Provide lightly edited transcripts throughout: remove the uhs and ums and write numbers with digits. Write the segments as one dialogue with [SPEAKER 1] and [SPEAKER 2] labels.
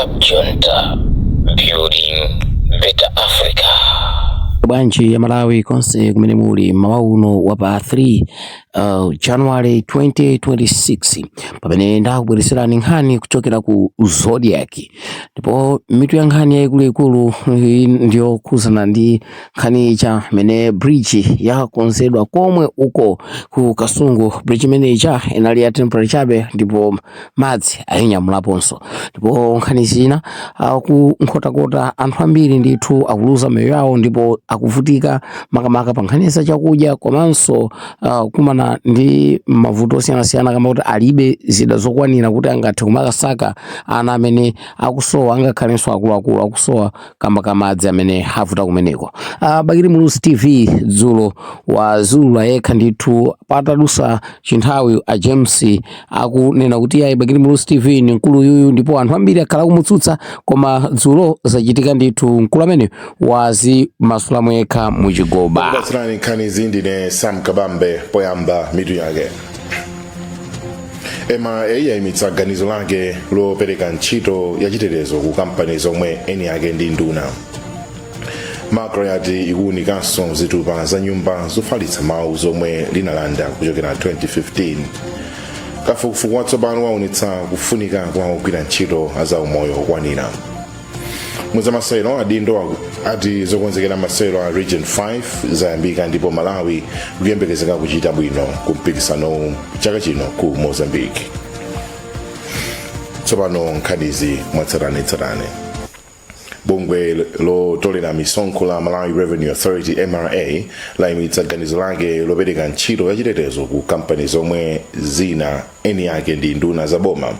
[SPEAKER 1] Sab Junta, building better Africa.
[SPEAKER 2] Bwanji ya Malawi konse kumene muli mmawa uno wa pa 3 January 2026, pamene ndakubweretserani nkhani kuchokera ku Zodiak. Ndipo mitu ya nkhani yaikuluikulu ndiyokhuzana ndi nkhani ija imene bridge yakonzedwa komwe uko ku Kasungu. Bridge imene ija inali ya temporary chabe ndipo madzi ayinyamulaponso. Ndipo nkhani zina, ku Nkhotakota anthu ambiri ndithu akuluza miyoyo yawo ndipo akuvutika, makamaka pa nkhani za chakudya komanso kumana ndi mavuto osiyanasiyana kamba kuti alibe zida zokwanira kuti angathe kumakasaka ana amene akusowa, angakhalenso akuluakulu akusowa kamba ka madzi amene avuta kumeneko. Bakili Muluzi TV dzulo wazulula yekha ndithu patadusa chinthawi a James akunena kuti ayi, Bakili Muluzi TV ni mkulu yuyu, ndipo anthu ambiri akhala kumutsutsa, koma dzulo zachitika ndithu, mkulu amene wazimasulamu yekha muchigoba.
[SPEAKER 3] Kupatsirani nkhani izi ndine Sam Kabambe. Poyamba, mitu yake. MRA yayimitsa ganizo lake lopereka ntchito yachitetezo ku kampani zomwe eni ake ndi nduna. MACRA yati ikuwunikanso zitupa za nyumba zofalitsa mawu zomwe linalanda kuchokera 2015. Kafukufuku watsopano waonetsa kufunika kwa ogwira ntchito azaumoyo okwanira. Muzamasewero, adindo ati zokonzekera masewero a Region 5 zayambika ndipo Malawi kuyembekezeka kuchita bwino ku mpikisanowu chaka chino ku Mozambique. Tsopano nkhanizi mwatsatanetsatane. Bungwe lotolera misonkho la Malawi Revenue Authority, MRA, layimitsa ganizo lake lopereka ntchito yachitetezo ku kampani zomwe zina eni ake ndi nduna za boma.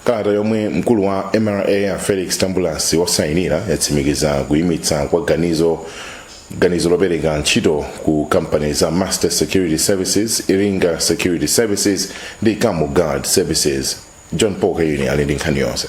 [SPEAKER 3] Kalata yomwe mkulu wa MRA a Felix Tambulasi wasayinira yatsimikiza kuyimitsa kwa ganizo lopereka ntchito ku kampani za Master Security Services, Iringa Security Services ndi Kamu Guard Services. John Paul Kayuni ali ndi nkhani yonse.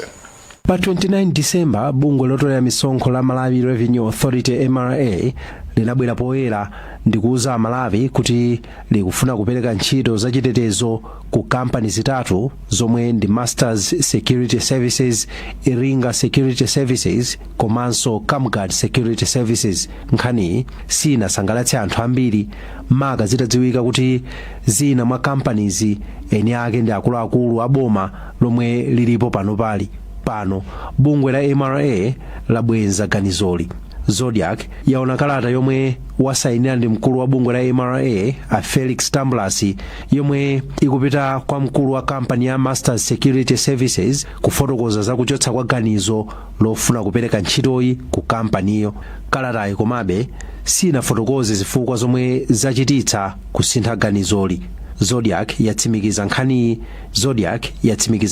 [SPEAKER 4] Pa 29 Disemba, bungwe lotolera misonkho la Malawi Revenue Authority, MRA, linabwera poyera ndi kuuza Amalawi kuti likufuna kupereka ntchito zachitetezo ku kampani zitatu zomwe ndi Masters Security Services, Iringa Security Services komanso Camguard Security Services. Nkhaniyi sinasangalatse anthu ambiri, maka zitadziwika kuti zina mwa kampanizi eni ake ndi akuluakulu a boma lomwe lilipo pano. Pali pano bungwe la MRA labweza ganizoli. Zodiak yaona kalata yomwe wasayinira ndi mkulu wa bungwe la MRA a Felix Tambulasi, yomwe ikupita kwa mkulu wa kampani ya Masters Security Services kufotokoza za kuchotsa kwa ganizo lofuna kupereka ntchitoyi ku kampaniyo. Kalatayi komabe sinafotokoze zifukwa zomwe zachititsa kusintha ganizoli. Zodiak yatsimikiza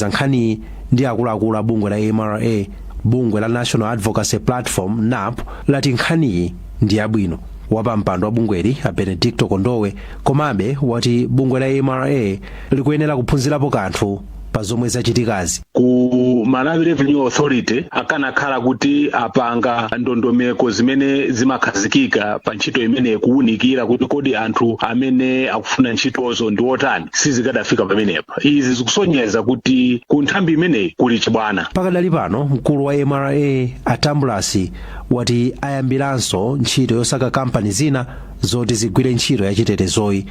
[SPEAKER 4] nkhaniyi ndi akuluakulu a bungwe la MRA. Bungwe la National Advocacy Platform, NAP, lati nkhaniyi ndi yabwino. Wapampando wa bungweli a Benedicto Kondowe komabe wati bungwe la MRA likuyenera kuphunzirapo kanthu pa zomwe zachitikazi.
[SPEAKER 5] Ku Malawi Revenue Authority akanakhala kuti apanga ndondomeko zimene zimakhazikika pa ntchito imeneyi, kuwunikira kuti kodi anthu amene akufuna ntchitozo ndi otani, sizikadafika pamenepa. Izi zikusonyeza kuti ku nthambi imeneyi kuli chibwana.
[SPEAKER 4] Pakadali pano mkulu wa MRA a Tambulasi wati ayambiranso ntchito yosaka kampani zina zoti zigwire ntchito yachitetezoyi.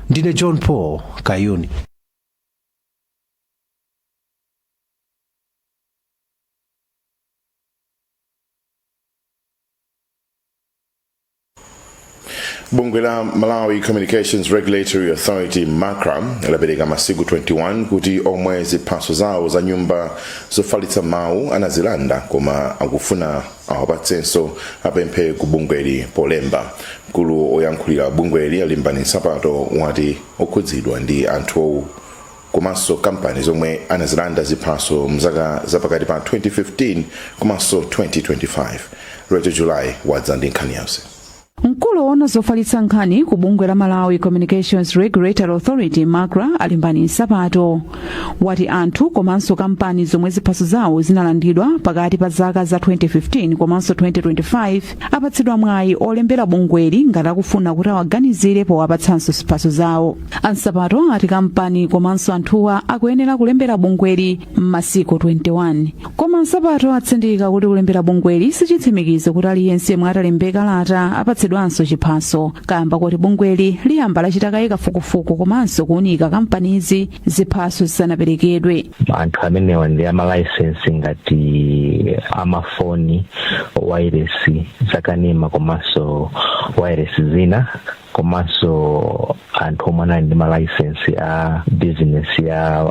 [SPEAKER 4] Ndine John Paul Kayuni.
[SPEAKER 3] Bungwe la Malawi Communications Regulatory Authority, MACRA, lapereka masiku 21 kuti omwe ziphaso zawo za nyumba zofalitsa mawu anazilanda koma akufuna awapatsenso apemphe ku bungweli polemba. Mkulu oyankhulira bungweli Alimbani Nsapato wati okhudzidwa ndi anthu komanso kampani zomwe anazilanda ziphaso mzaka zapakati pa 2015 komanso 2025. Rachel July wadza ndi nkhani yonse.
[SPEAKER 6] Mkulu woona zofalitsa nkhani ku bungwe la Malawi Communications Regulatory Authority, MACRA, Alimbani Nsapato, wati anthu komanso kampani zomwe ziphaso zawo zinalandidwa pakati pa zaka za 2015 komanso 2025 apatsidwa mwayi olembera bungweli ngati akufuna kuti awaganizire powapatsanso ziphaso zawo. Ansapato ati kampani komanso anthuwa akuyenera kulembera bungweli m'masiku 21, koma Nsapato atsindika kuti kulembera bungweli sichitsimikizo kuti aliyense yemwe atalembe kalata apatsidwanso chiphaso, kamba kuti bungweli liyamba lachita kaye kafukufuku komanso kuunika kampanizi ziphaso zisanaperekedwe.
[SPEAKER 7] Anthu amenewa ndi amalayisensi ngati amafoni, wireless zakanema komanso wireless zina, komanso anthu omwe anali ndi malayisensi a business ya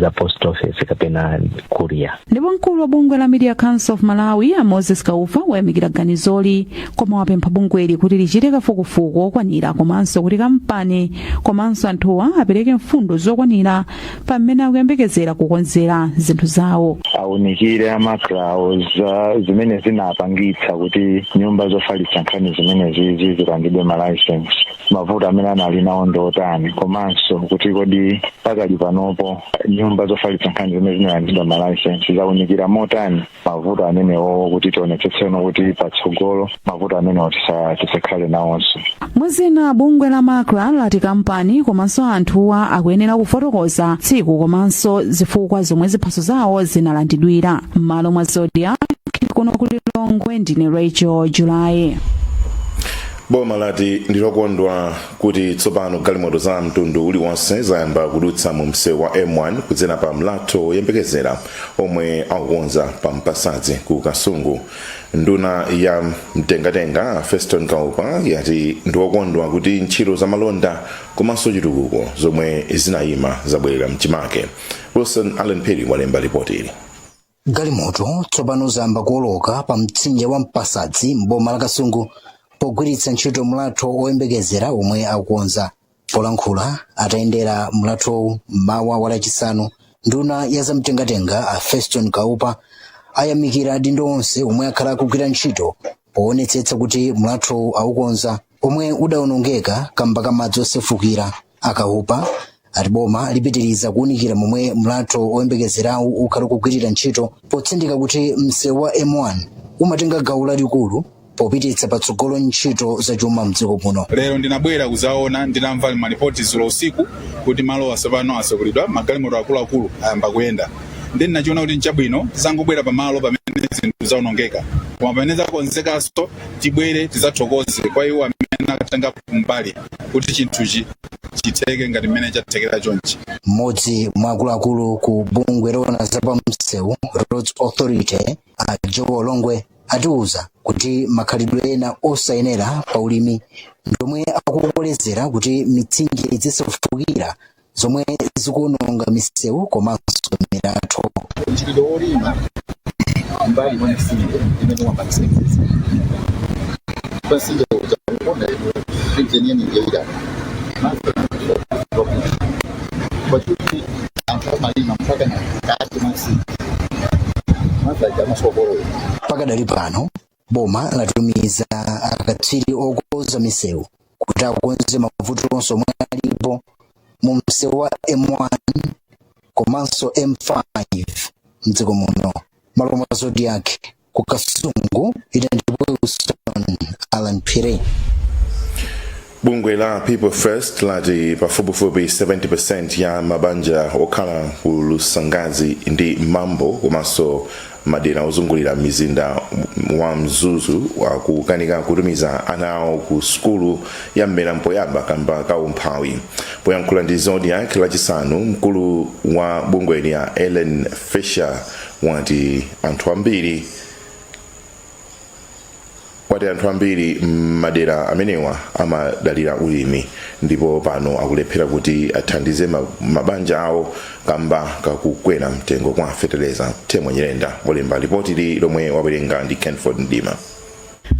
[SPEAKER 7] za post office kapena courier.
[SPEAKER 6] Ndipo mkulu wa bungwe la Media Council of Malawi, a Moses Kaufa, wayamikira ganizoli, koma wapempha bungweli kuti lichite kafukufuku okwanira komanso kuti kampani komanso anthuwa apereke mfundo zokwanira pamene akuyembekezera kukonzera zinthu zawo.
[SPEAKER 8] Aunikire a MACRA za zimene zinapangitsa kuti nyumba zofalitsa nkhani zimenezi zipangidwe ma license, mavuto amene anali nawo ndi otani, komanso kuti kodi pakali panopo nyumba zofalitsa nkhani zimene zinalandidwa ma license zaunikira motani mavuto amenewo, kuti tionetsetseno kuti patsogolo mavuto amenewo tisakhale nawonso.
[SPEAKER 6] Mwazina, bungwe la MACRA lati kampani komanso anthuwa akuyenera kufotokoza tsiku komanso zifukwa zomwe ziphaso zawo zinalandidwira. M'malo mwa Zodiak, kuno ku Lilongwe, ndine Rachel July.
[SPEAKER 3] Boma lati ndilokondwa kuti tsopano galimoto za mtundu uliwonse zayamba kudutsa mu msewu wa M1 kudzera pa mlatho woyembekezera omwe akukonza pa Mpasadzi ku Kasungu. Nduna ya mtengatenga, Feston Kaupa, yati ndiwokondwa kuti ntchito za malonda komanso chitukuko zomwe zinayima zabwerera mchimake. Wilson Allen Phiri walemba ripoti ili.
[SPEAKER 9] Galimoto tsopano zayamba kuwoloka pa mtsinje wa Mpasadzi m'boma la Kasungu pogwiritsa ntchito mlatho woyembekezera omwe akukonza. Polankhula atayendera mlathowu mmawa wa Lachisanu, nduna ya zamtengatenga a Feston Kaupa ayamikira adindo onse omwe akhala akugwira ntchito poonetsetsa kuti mlathowu aukonza, omwe udawonongeka kamba ka madzi osefukira. Akaupa ati boma lipitiriza kuwunikira momwe mlatho woyembekezerawu ukhala kugwirira ntchito, potsindika kuti msewu wa M1 umatenga gawo lalikulu popititsa patsogolo ntchito zachuma mdziko muno.
[SPEAKER 10] Lero ndinabwera kuzaona. Ndinamva malipoti dzulo usiku kuti malo asopano asekulidwa, magalimoto akuluakulu ayamba kuyenda, ndi ndinachiona kuti nchabwino tizangobwera pamalo pamene zinthu zawonongeka, koma pamene zakonzekanso tibwere tidzathokoze kwa iwo amene akatenga mbali kuti chinthuchi chitheke ngati mmene chathekera chonchi.
[SPEAKER 9] Mmodzi mwa akuluakulu ku bungwe loona zapamsewu, Roads Authority, a Joe Longwe, atiuza kuti makhalidwe ena osayenera pa ulimi ndomwe akukolezera kuti mitsinje izisefukira, zomwe zikuononga misewu komanso milatho.
[SPEAKER 11] Mchitidwe wolima mbali mwa mtsinje imene wapangisa izizi, mtsinje uja kukonda region yeni madzi pakuti anthu amalima mpaka na kati mwa mtsinje, madzi aja amasokolola.
[SPEAKER 9] Pakadali pano boma latumiza akatswiri okonza misewu kuti akonze mavuto onse omwe alipo mu msewu wa M1 komanso M5 mdziko muno. Malo mwa Zodiak ku Kasungu, ine ndipo Wilson Alan Phiri.
[SPEAKER 3] Bungwe la People First lati pafupifupi 70% ya mabanja okhala ku Lusangazi ndi Mambo komanso madera ozungulira mizinda wa Mzuzu akukanika kutumiza ana awo ku sukulu ya mmera mpoyamba kamba ka umphawi. Poyankhula ndi Zodiak Lachisanu, mkulu wa bungweli ya Ellen Fisher wati anthu ambiri m'madera amenewa amadalira ulimi, ndipo pano akulephera kuti athandize mabanja awo kamba kakukwera mtengo kwa feteleza. Themwe Nyirenda walemba ripoti li lomwe wawerenga ndi Kenford Mdima.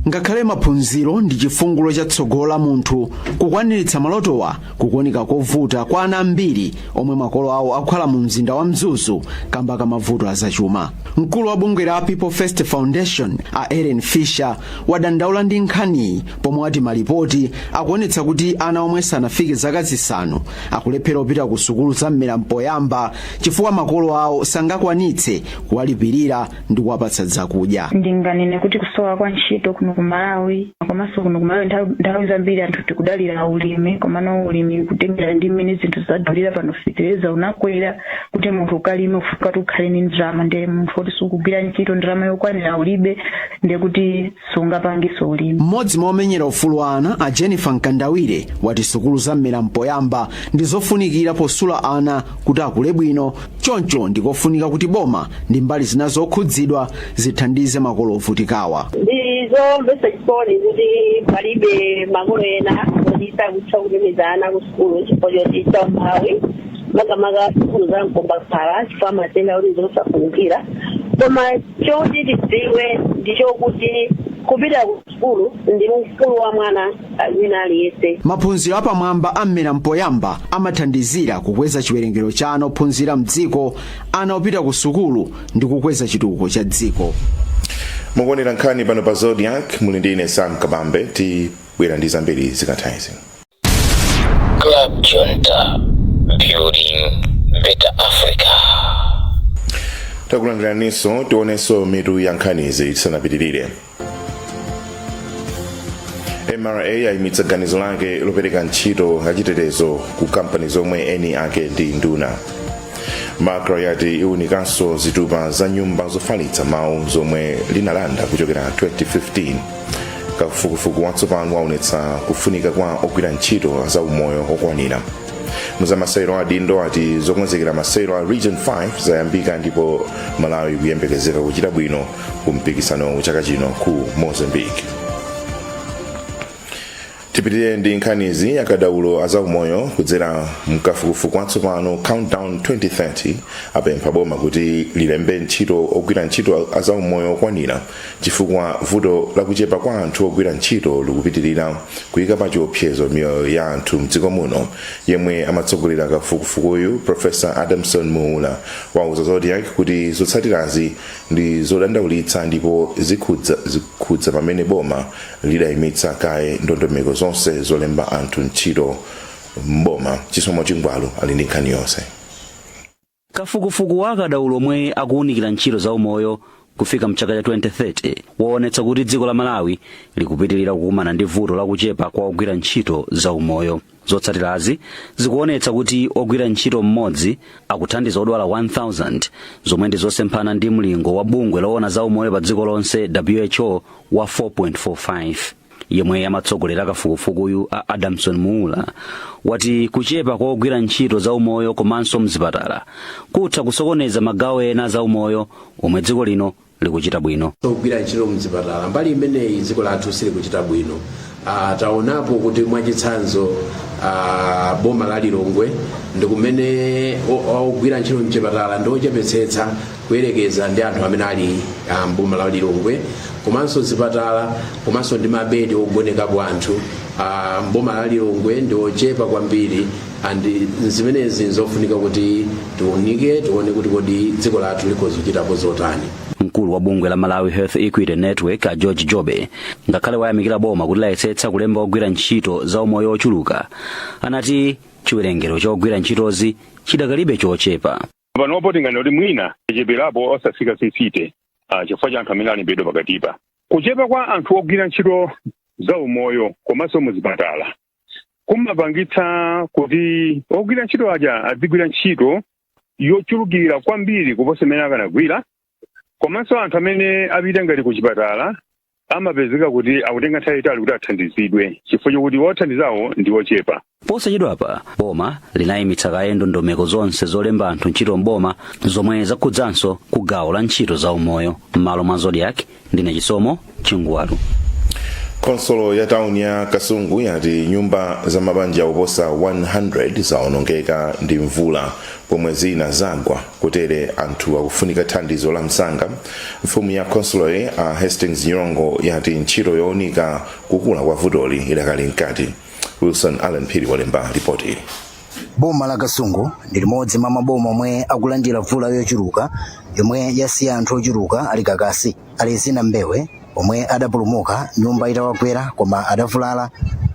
[SPEAKER 12] Ngakhale maphunziro ndi chifungulo chatsogolo la munthu, kukwaniritsa malotowa kukuoneka kovuta kwa ana ambiri omwe makolo awo akukhala mu mzinda wa Mzuzu kamba ka mavuto azachuma. Mkulu wa bungwe la People First Foundation, a Ellen Fisher, wadandaula ndi nkhaniyi pomwe ati malipoti akuonetsa kuti ana omwe sanafike zaka 5 akulephera kupita ku sukulu za mmera mpoyamba chifukwa makolo awo sangakwanitse kuwalipirira ndi kuwapatsa zakudya.
[SPEAKER 13] Ndinganene kuti kusowa kwa ntchito kuno ku Malawi, komanso kuno ku Malawi nthawi zambiri anthu tikudalira ulimi, komano ulimi, kutengera ndi mmene zinthu zadulira pano, fetereza unakwera, kuti munthu ukalime ufunika kuti ukhale ndi ndalama. Ndiye munthu woti sukugwira ntchito, ndalama yokwanira ulibe, ndiye kuti sungapangiso ulimi.
[SPEAKER 12] Mmodzi mwa omenyera ufulu wa ana, a Jennifer Mkandawire, wati sukulu za mmera mpoyamba ndi zofunikira posula ana kuti akule bwino, choncho ndikofunika kuti boma ndi mbali zina zokhudzidwa zithandize makolo ovutikawa.
[SPEAKER 14] Ndizomvetsa chisoni kuti palibe makolo ena oti sakutha kutumiza ana ku sukulu chifukwa choti chaumphawi, makamaka sukulu za mkombaphala, chifukwa amatenda kuti zosafunikira. Koma choti tidziwe ndichokuti kupita ku sukulu ndi ufulu wa mwana wina aliyense.
[SPEAKER 12] Maphunziro apamwamba a mmera mpoyamba amathandizira kukweza chiwerengero cha ana ophunzira mdziko, ana opita ku sukulu, ndi kukweza chitukuko cha dziko.
[SPEAKER 3] Mukuonera nkhani pano pa Zodiak, muli ndi ine Sam Kabambe. Tibwera ndi zambiri zikatha izi.
[SPEAKER 1] Club Junta, building better Africa.
[SPEAKER 3] Takulandiraninso. Tionenso mitu ya nkhanizi tisanapitirire. MRA yayimitsa ganizo lake lopereka ntchito yachitetezo ku kampani zomwe eni ake ndi nduna. MACRA yati iwunikanso zitupa za nyumba zofalitsa mawu zomwe linalanda kuchokera 2015. Kafukufuku watsopano waonetsa kufunika kwa ogwira ntchito za umoyo okwanira. Muzamasewero, adindo ati zokonzekera masewero a Region 5 zayambika ndipo Malawi kuyembekezeka kuchita bwino ku mpikisano chaka chino ku Mozambique. Tipitirire ndi nkhanizi. Akadaulo azaumoyo kudzera mkafukufuku watsopano Countdown 2030 apempha boma kuti lilembe ntchito ogwira ntchito azaumoyo okwanira, chifukwa vuto lakuchepa kwa anthu ogwira ntchito likupitirira kuyika pa chiopsezo miyoyo ya anthu mdziko muno. Yemwe amatsogolera kafukufukuyu, Professor Adamson Muula, wauza Zodiak kuti zotsatirazi ndi zodandaulitsa ndipo zikhudza pamene boma lidayimitsa kaye ndondomeko zonse zolemba anthu ntchito mboma. Chisomo Chingwalu ali ndi nkhani yonse.
[SPEAKER 15] Kafukufuku wa akadaulo omwe akuwunikira ntchito za umoyo kufika mchaka cha 2030 waonetsa kuti dziko la Malawi likupitirira kukumana ndi vuto lakuchepa kwa ogwira ntchito za umoyo. Zotsatirazi zikuonetsa kuti ogwira ntchito mmodzi akuthandiza odwala 1000, zomwe ndi zosemphana ndi mlingo wa bungwe loona za umoyo pa dziko lonse WHO wa 4.45. Yemwe amatsogolera kafukufukuyu, a Adamson Muula, wati kuchepa kwa ogwira ntchito za umoyo komanso mzipatala kutha kusokoneza magawo ena za umoyo omwe dziko lino likuchita bwino.
[SPEAKER 16] Ogwira ntchito mzipatala, mbali imeneyi dziko lathu silikuchita bwino. Taonapo kuti mwachitsanzo boma la Lilongwe ndi kumene ogwira ntchito mchipatala ndi ochepetsetsa kuyerekeza ndi anthu amene ali mboma la Lilongwe, komanso zipatala komanso ndi mabedi ogonekapo anthu mboma la Lilongwe ndi ochepa kwambiri. And zimenezi nzofunika kuti tiunike, tione kuti kodi dziko lathu likhoza zotani.
[SPEAKER 15] Mkulu wa bungwe la Malawi Health Equity Network, a George Jobe, ngakhale wayamikira boma kuti layesetsa kulemba ogwira ntchito za umoyo ochuluka, anati chiwerengero cha ogwira ntchitozi chidakalibe chochepa.
[SPEAKER 17] Panopo tinganene kuti mwina cheperapo, osafika 50, chifukwa cha anthu amene alembedwa pakatipa. Kuchepa kwa anthu ogwira ntchito za umoyo komanso muzipatala kumapangitsa kuti ogwira ntchito aja adzigwira ntchito yochulukira kwambiri kuposa imene akanagwira, komanso anthu amene apita ngati ku chipatala amapezeka kuti akutenga nthawi yayitali kuti athandizidwe chifukwa chokuti wothandizawo ndi ochepa.
[SPEAKER 15] Posachedwapa boma linayimitsa kaye ndondomeko zonse zolemba anthu ntchito mboma zomwe zakhudzanso ku gawo la ntchito za umoyo. M'malo mwa Zodiak, ndine Chisomo Chingwalu.
[SPEAKER 3] Khonsolo ya tawuni ya Kasungu yati nyumba za mabanja oposa 100 zawonongeka ndi mvula pomwe zina zagwa, kutere anthu akufunika thandizo la msanga. Mfumu ya khonsoloyi, a Hastings Nyirongo, yati ntchito yowunika kukula kwa vutoli idakali mkati. Wilson Allen Phiri walemba ripoti ili.
[SPEAKER 9] Boma la Kasungu ndi limodzi mwa maboma omwe akulandira mvula yochuluka yomwe yasiya anthu ochuluka ali kakasi. Alezina Mbewe, omwe adapulumuka nyumba itawagwera koma adavulala,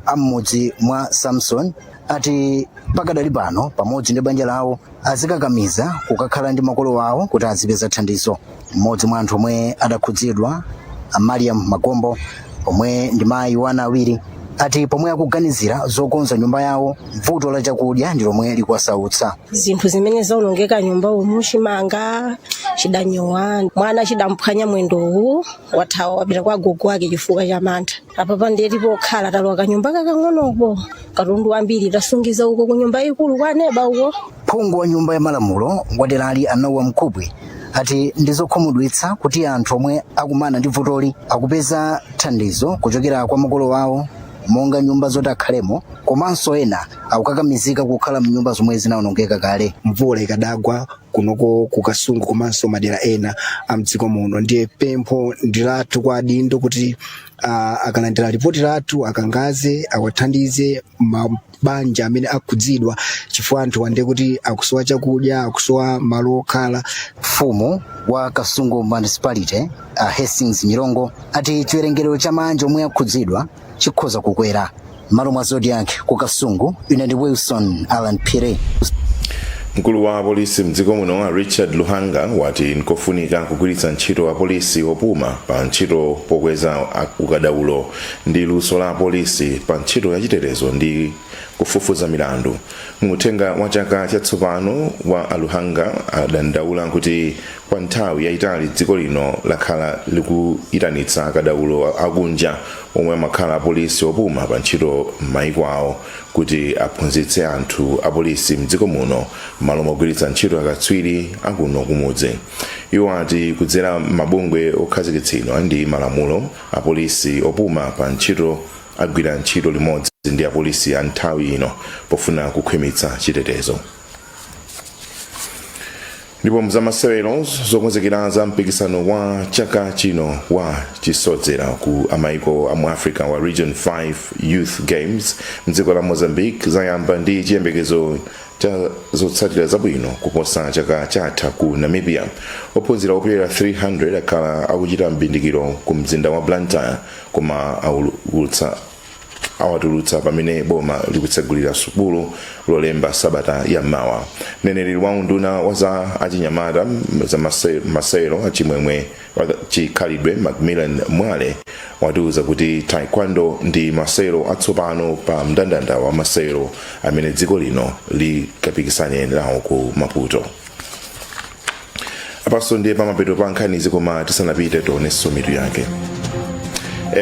[SPEAKER 9] am'mudzi mwa Samson, ati pakadali pano pamodzi ndi banja lawo azikakamiza kukakhala ndi makolo awo kuti azipeza thandizo. Mmodzi mwa anthu omwe adakhudzidwa, a Mariam Magombo, omwe ndi mayi wa ana awiri, ati pomwe akuganizira zokonza nyumba yawo, vuto la chakudya ndi lomwe likuwasautsa.
[SPEAKER 18] Zinthu zimene zaonongeka nyumba umu, chimanga chidanyowa, mwana chidamphwanya mwendowu, wathawa wapita kwa gogo wake chifukwa cha mantha. Apapa ndiye tipokhala talowa kanyumba kakang'onoko, katundu wambiri tasungiza uko ku nyumba ikulu kwa neba uko.
[SPEAKER 9] Phungu wa nyumba ya malamulo waderali, Anowa Mkubwi, ati ndizokhumudwitsa kuti anthu omwe akumana ndi vutoli akupeza thandizo kuchokera kwa makolo awo monga nyumba zoti akhalemo, komanso ena akukakamizika kukhala mnyumba zomwe zinawonongeka kale.
[SPEAKER 19] Mvula ikadagwa kunoko ku Kasungu komanso madera ena amdziko muno, ndiye pempho ndi lathu kwa adindo kuti akalandira ripoti lathu akangaze awathandize mabanja amene akhudzidwa, chifukwa anthu ndiye kuti akusowa chakudya, akusowa malo okhala.
[SPEAKER 9] Mfumu wa Kasungu Municipality, a Hastings Nyirongo, ati chiwerengero cha mabanja omwe akhudzidwa chikhoza kukwera. Malo mwa Zodiak ku Kasungu, ine ndi Wilson Alan Phiri.
[SPEAKER 3] Mkulu wa apolisi mdziko muno, a Richard Luhanga, wati nkofunika kugwiritsa ntchito apolisi opuma pa ntchito pokweza ukadaulo ndi luso la apolisi pa ntchito yachitetezo ndi kufufuza milandu. Mu uthenga wa chaka chatsopano wa Aluhanga, adandaula kuti kwa nthawi yayitali dziko lino lakhala likuyitanitsa akadaulo akunja omwe amakhala apolisi opuma pa ntchito m'mayiko awo kuti aphunzitse anthu apolisi mdziko muno m'malo mogwiritsa ntchito akatswiri akuno kumudzi. Iwo ati kudzera mabungwe okhazikitsidwa ndi malamulo, apolisi opuma pa ntchito agwira ntchito limodzi ndi apolisi a nthawi ino pofuna kukhwimitsa chitetezo. Ndipo mzamasewero, zokonzekera za mpikisano wa chaka chino wa chisodzera ku amaiko amu Africa wa Region 5 Youth Games mdziko la Mozambique zayamba ndi chiyembekezo cha zotsatira zabwino kuposa chaka chatha ku Namibia. Ophunzira opyolera 300 akhala akuchita mbindikiro ku mzinda wa Blantyre, koma awatulutsa pamene boma likutsegulira sukulu Lolemba sabata ya mawa. Mneneri wa unduna wa za achinyamata, za masewero, achimwemwe chikhalidwe, Macmillan Mwale, watiuza kuti taekwondo ndi masewero atsopano pa mndandanda wa masewero amene dziko lino likapikisane nawo ku Maputo. Apanso ndiye pamapeto pa nkhanizi, koma tisanapite tionenso mitu yake.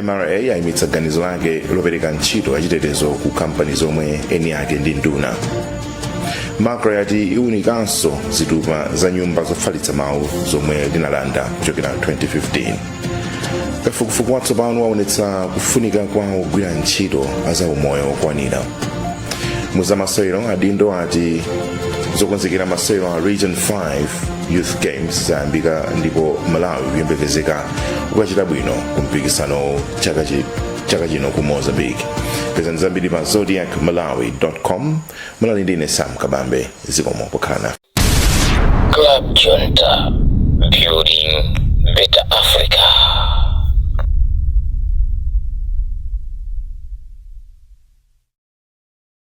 [SPEAKER 3] MRA yayimitsa ganizo lake lopereka ntchito yachitetezo ku kampani zomwe eni ake ndi nduna. MACRA yati iwunikanso zitupa za nyumba zofalitsa mawu zomwe linalanda kuchokera 2015. Kafukufuku watsopano waonetsa kufunika kwa ogwira ntchito azaumoyo okwanira. Muzamasewero, adindo ati zokonzekera masewero a Region 5 Youth Games zayambika ndipo Malawi kuyembekezeka kukachita bwino ku mpikisano chaka chino ku Mozambique. Pezani zambiri pa zodiakmalawi.com. Munali ndine Sam Kabambe, zikomo pokhala nafe.
[SPEAKER 1] Club Junta, building better Africa.